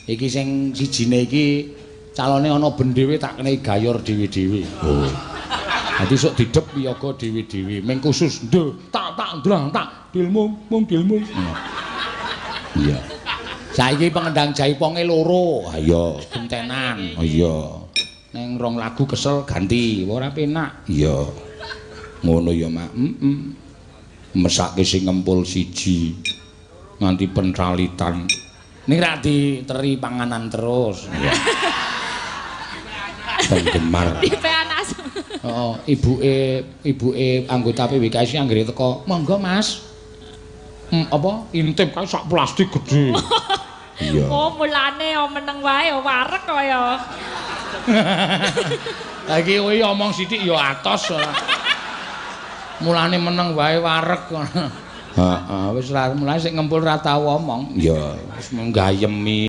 Iki sing sijine iki calone ana ben dhewe tak kene gayor dhewe-dhewe. Oh. Dadi sok didep wiyaga dhewe-dhewe, ming khusus ndhe tak tak ndrang tak dilmung mung dilmung. Iya. Saiki pengendang jaiponge loro. Ha iya, gentenan. Ha iya. Neng rong lagu kesel ganti, ora penak. Iya. Ngono ya, Mak. Heeh. Mesake sing ngempul siji nganti pentralitan. Ning rak diteri panganan terus. Iya. Penggemar. Dipean asem. Heeh, ibuke anggota PWKS anggere teko, "Monggo, Mas." Apa? Intip kae sak plastik gedhe. Iya. Oh, mulane oh meneng wae oh wareg kaya. Lah iki kowe omong sithik ya atos. Mulane meneng wae wareg. Heeh, wis ra mulane sing ngempul ra tau omong. Iya, wis nggayemi.